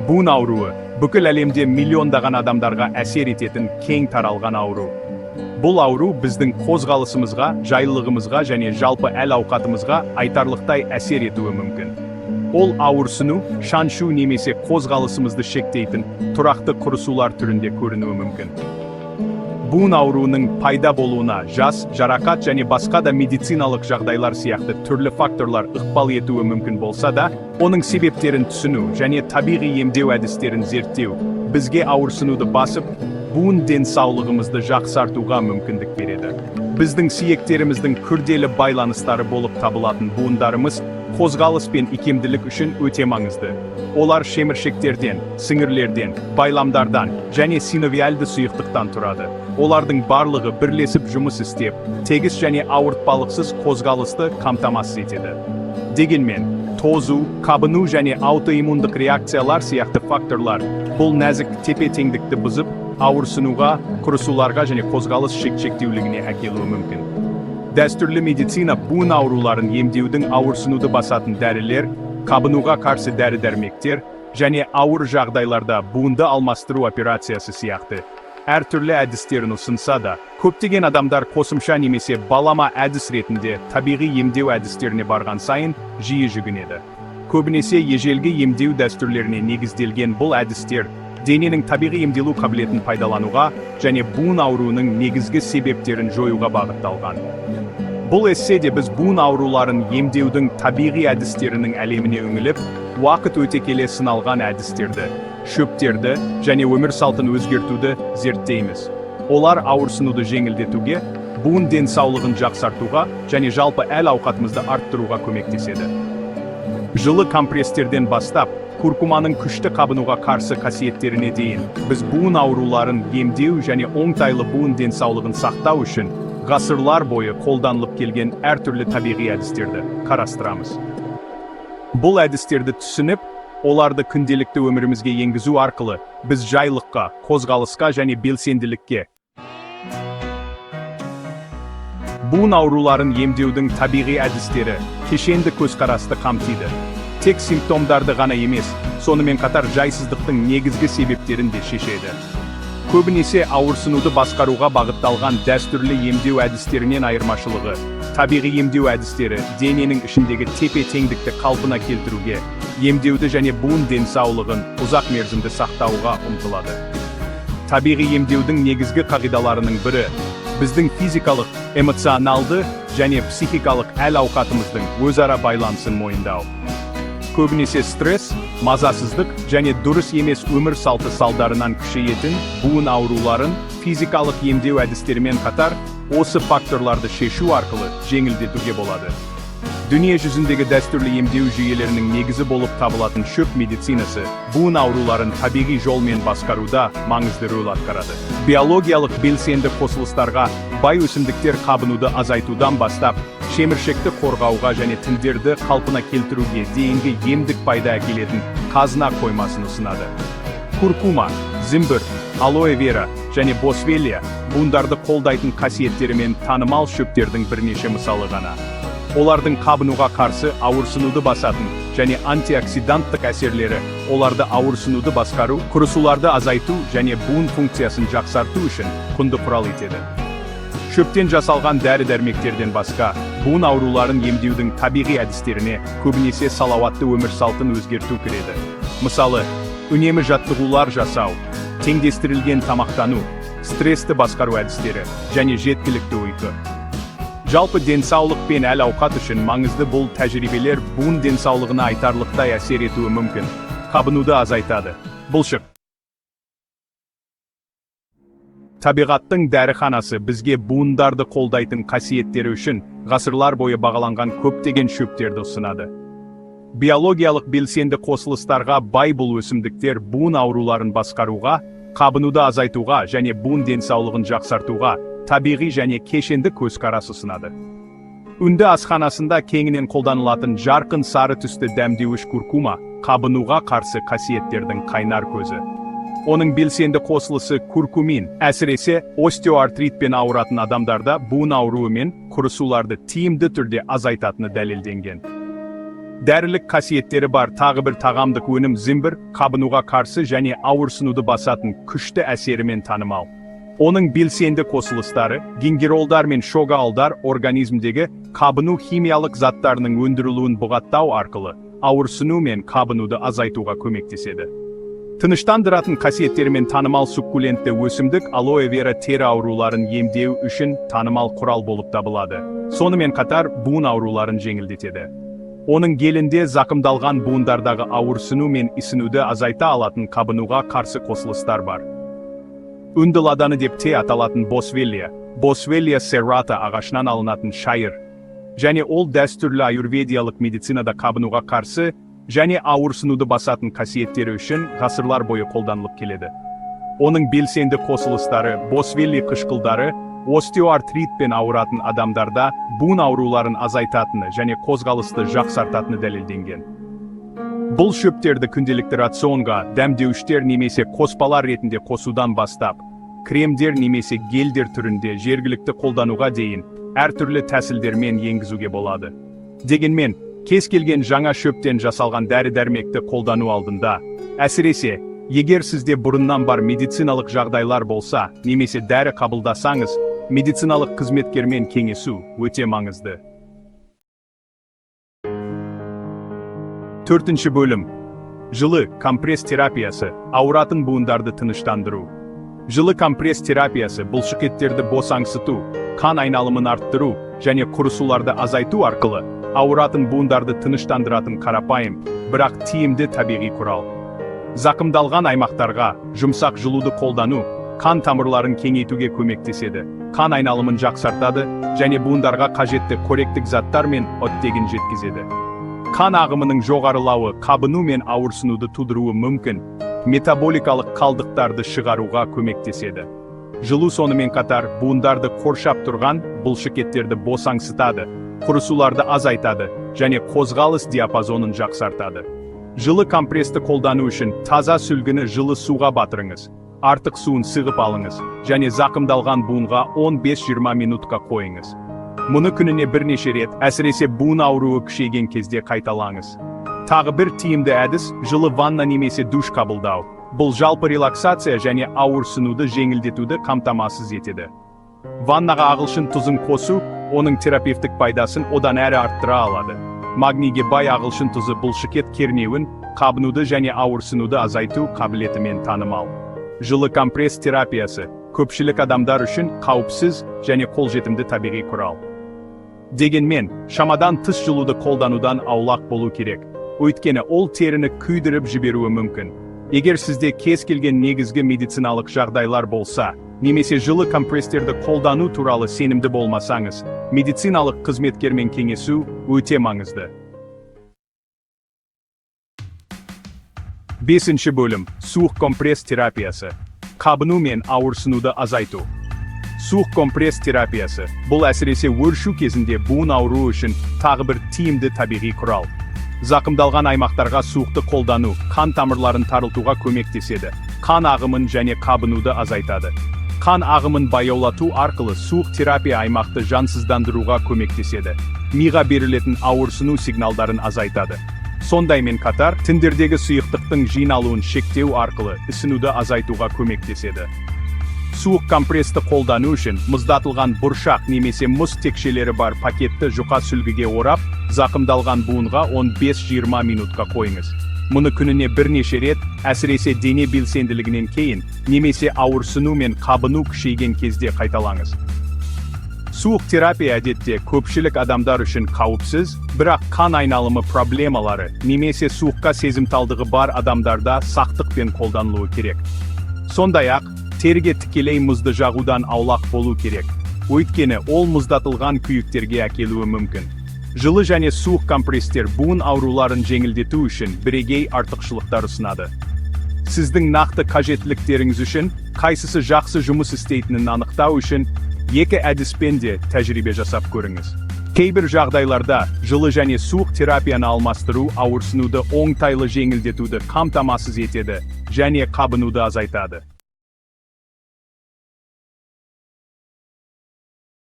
Буын ауруы бүкіл әлемде миллиондаған адамдарға әсер ететін кең таралған ауру. Бұл ауру біздің қозғалысымызға, жайлылығымызға және жалпы әл-ауқатымызға айтарлықтай әсер етуі мүмкін. Ол ауырсыну, шаншу немесе қозғалысымызды шектейтін тұрақты құрысулар түрінде көрінуі мүмкін. Буын ауруының пайда болуына жас, жарақат және басқа да медициналық жағдайлар сияқты түрлі факторлар ықпал етуі мүмкін болса да, оның себептерін түсіну және табиғи емдеу әдістерін зерттеу бізге ауырсынуды басып, буын денсаулығымызды жақсартуға мүмкіндік береді. Біздің сүйектеріміздің күрделі байланыстары болып табылатын буындарымыз қозғалыс пен икемділік үшін өте маңызды. Олар шеміршектерден, сіңірлерден, байламдардан және синовиальды сұйықтықтан тұрады. Олардың барлығы бірлесіп жұмыс істеп, тегіс және ауыртпалықсыз қозғалысты қамтамасыз етеді. Дегенмен, тозу, қабыну және аутоиммундық реакциялар сияқты факторлар бұл нәзік тепе-теңдікті бұзып, ауырсынуға, құрысуларға және қозғалыс шектеулігіне әкелуі мүмкін. Дәстүрлі медицина буын ауруларын емдеудің ауырсынуды басатын дәрілер, қабынуға қарсы дәрі-дәрмектер және ауыр жағдайларда буынды алмастыру операциясы сияқты әртүрлі әдістерін ұсынса да, көптеген адамдар қосымша немесе балама әдіс ретінде табиғи емдеу әдістеріне барған сайын жиі жүгінеді. Көбінесе ежелгі емдеу дәстүрлеріне негізделген бұл әдістер дененің табиғи емделу қабілетін пайдалануға және буын ауруының негізгі себептерін жоюға бағытталған. Бұл эсседе біз буын ауруларын емдеудің табиғи әдістерінің әлеміне үңіліп, уақыт өте келе сыналған әдістерді, шөптерді және өмір салтын өзгертуді зерттейміз. Олар ауырсынуды жеңілдетуге, буын денсаулығын жақсартуға және жалпы әл-ауқатымызды арттыруға көмектеседі. Жылы компресстерден бастап, куркуманың күшті қабынуға қарсы қасиеттеріне дейін біз буын ауруларын емдеу және оңтайлы буын денсаулығын сақтау үшін ғасырлар бойы қолданылып келген әртүрлі табиғи әдістерді қарастырамыз. Бұл әдістерді түсініп, оларды күнделікті өмірімізге енгізу арқылы біз жайлыққа, қозғалысқа және белсенділікке буын ауруларын емдеудің табиғи әдістері кешенді көзқарасты қамтиды. Тек симптомдарды ғана емес, сонымен қатар жайсыздықтың негізгі себептерін де шешеді. Көбінесе ауырсынуды басқаруға бағытталған дәстүрлі емдеу әдістерінен айырмашылығы, табиғи емдеу әдістері дененің ішіндегі тепе-теңдікті қалпына келтіруге, емдеуді және буын денсаулығын ұзақ мерзімді сақтауға ұмтылады. Табиғи емдеудің негізгі қағидаларының бірі біздің физикалық, эмоционалды және психикалық әл-ауқатымыздың өзара байланысын мойындау. Көбінесе стресс, мазасыздық және дұрыс емес өмір салты салдарынан күшейетін буын ауруларын физикалық емдеу әдістерімен қатар осы факторларды шешу арқылы жеңілдетуге болады. Дүние жүзіндегі дәстүрлі емдеу жүйелерінің негізі болып табылатын шөп медицинасы буын ауруларын табиғи жолмен басқаруда маңызды рөл атқарады. Биологиялық белсенді қосылыстарға бай өсімдіктер қабынуды азайтудан бастап, шеміршекті қорғауға және тіндерді қалпына келтіруге дейінгі емдік пайда әкелетін қазына қоймасын ұсынады. Куркума, зімбір, алоэ вера және босвеллия буындарды қолдайтын қасиеттерімен танымал шөптердің бірнеше мысалы ғана. Олардың қабынуға қарсы ауырсынуды басатын және антиоксиданттық әсерлері оларды ауырсынуды басқару, құрысуларды азайту және буын функциясын жақсарту үшін құнды құрал етеді. Шөптен жасалған дәрі-дәрмектерден басқа, буын ауруларын емдеудің табиғи әдістеріне көбінесе салауатты өмір салтын өзгерту кіреді. Мысалы, үнемі жаттығулар жасау, теңдестірілген тамақтану, стрессті басқару әдістері және жеткілікті ұйқы. Жалпы денсаулық пен әл-ауқат үшін маңызды бұл тәжірибелер буын денсаулығына айтарлықтай әсер етуі мүмкін. Қабынуды азайтады. Бұлшық. Табиғаттың дәріханасы бізге буындарды қолдайтын қасиеттері үшін ғасырлар бойы бағаланған көптеген шөптерді ұсынады. Биологиялық белсенді қосылыстарға бай бұл өсімдіктер буын ауруларын басқаруға, қабынуды азайтуға және буын денсаулығын жақсартуға табиғи және кешенді көзқарас ұсынады. Үнді асханасында кеңінен қолданылатын жарқын сары түсті дәмдеуіш куркума қабынуға қарсы қасиеттердің қайнар көзі. Оның белсенді қосылысы куркумин, әсіресе остеоартритпен ауыратын адамдарда буын ауруы мен құрысуларды тиімді түрде азайтатыны дәлелденген. Дәрілік қасиеттері бар тағы бір тағамдық өнім зімбір, қабынуға қарсы және ауырсынуды басатын күшті әсерімен танымал. Оның белсенді қосылыстары, гингеролдар мен шогаолдар организмдегі қабыну химиялық заттарының өндірілуін бұғаттау арқылы ауырсыну мен қабынуды азайтуға көмектеседі. Тыныштандыратын қасиеттерімен танымал суккулентті өсімдік алоэ вера тері ауруларын емдеу үшін танымал құрал болып табылады. Сонымен қатар буын ауруларын жеңілдетеді. Оның гелінде зақымдалған буындардағы ауырсыну мен ісінуді азайта алатын қабынуға қарсы қосылыстар бар. Үнді ладаны деп те аталатын босвеллия, Boswellia serrata ағашынан алынатын шайыр. Және ол дәстүрлі аюрведиялық медицинада қабынуға қарсы және ауырсынуды басатын қасиеттері үшін ғасырлар бойы қолданылып келеді. Оның белсенді қосылыстары, босвелли қышқылдары, остеоартритпен ауыратын адамдарда буын ауруларын азайтатыны және қозғалысты жақсартатыны дәлелденген. Бұл шөптерді күнделікті рационға дәмдеуіштер немесе қоспалар ретінде қосудан бастап, кремдер немесе гельдер түрінде жергілікті қолдануға дейін әртүрлі тәсілдермен енгізуге болады. Дегенмен, кез келген жаңа шөптен жасалған дәрі-дәрмекті қолдану алдында, әсіресе, егер сізде бұрыннан бар медициналық жағдайлар болса, немесе дәрі қабылдасаңыз, медициналық қызметкермен кеңесу өте маңызды. Төртінші бөлім. Жылы компресс терапиясы, ауыратын буындарды тыныштандыру. Жылы компресс терапиясы бұлшықеттерді босаңсыту, қан айналымын арттыру және құрысуларды азайту арқылы ауыратын буындарды тыныштандыратын қарапайым, бірақ тиімді табиғи құрал. Зақымдалған аймақтарға жұмсақ жылуды қолдану қан тамырларын кеңейтуге көмектеседі, қан айналымын жақсартады және буындарға қажетті қоректік заттар мен оттегін жеткізеді. Қан ағымының жоғарылауы қабыну мен ауырсынуды тудыруы мүмкін, метаболикалық қалдықтарды шығаруға көмектеседі. Жылу сонымен қатар буындарды қоршап тұрған бұлшықеттерді босаңсытады, құрысуларды азайтады және қозғалыс диапазонын жақсартады. Жылы компрессті қолдану үшін таза сүлгіні жылы суға батырыңыз, артық суын сығып алыңыз және зақымдалған буынға 15-20 минутқа қойыңыз. Мұны күніне бірнеше рет, әсіресе буын ауруы күшейген кезде қайталаңыз. Тағы бір тиімді әдіс жылы ванна немесе душ қабылдау. Бұл жалпы релаксация және ауырсынуды жеңілдетуді қамтамасыз етеді. Ваннаға ағылшын тұзын қосу оның терапевтік пайдасын одан әрі арттыра алады. Магнийге бай ағылшын тұзы бұлшықет кернеуін, қабынуды және ауырсынуды азайту қабілетімен танымал. Жылы компресс терапиясы көпшілік адамдар үшін қауіпсіз және қолжетімді табиғи құрал. Дегенмен, шамадан тыс жылуды қолданудан аулақ болу керек. Өйткені ол теріні күйдіріп жіберуі мүмкін. Егер сізде кез келген негізгі медициналық жағдайлар болса, немесе жылы компресстерді қолдану туралы сенімді болмасаңыз, медициналық қызметкермен кеңесу өте маңызды. Бесінші бөлім. Суық компресс терапиясы. Қабыну мен ауырсынуды азайту. Суық компресс терапиясы. Бұл әсіресе өршу кезінде буын ауруы үшін тағы бір тиімді табиғи құрал. Зақымдалған аймақтарға суықты қолдану қан тамырларын тарылтуға көмектеседі, қан ағымын және қабынуды азайтады. Қан ағымын баяулату арқылы суық терапия аймақты жансыздандыруға көмектеседі. Миға берілетін ауырсыну сигналдарын азайтады. Сондаймен қатар, тіндердегі сұйықтықтың жиналуын шектеу арқылы ісінуді азайтуға көмектеседі. Суық компрессті қолдану үшін мұздатылған бұршақ немесе мұз текшелері бар пакетті жұқа сүлгіге орап, зақымдалған буынға 15-20 минутқа қойыңыз. Мұны күніне бірнеше рет, әсіресе дене белсенділігінен кейін, немесе ауырсыну мен қабыну күшейген кезде қайталаңыз. Суық терапия әдетте көпшілік адамдар үшін қауіпсіз, бірақ қан айналымы проблемалары немесе суыққа сезімталдығы бар адамдарда сақтықпен қолданылуы керек. Сондай-ақ, теріге тікелей мұзды жағудан аулақ болу керек. Өйткені ол мұздатылған күйіктерге әкелуі мүмкін. Жылы және суық компресстер буын ауруларын жеңілдету үшін бірегей артықшылықтар ұсынады. Сіздің нақты қажеттіліктеріңіз үшін қайсысы жақсы жұмыс істейтінін анықтау үшін екі әдіспен де тәжірибе жасап көріңіз. Кейбір жағдайларда жылы және суық терапияны алмастыру ауырсынуды оңтайлы жеңілдетуді қамтамасыз етеді және қабынуды азайтады.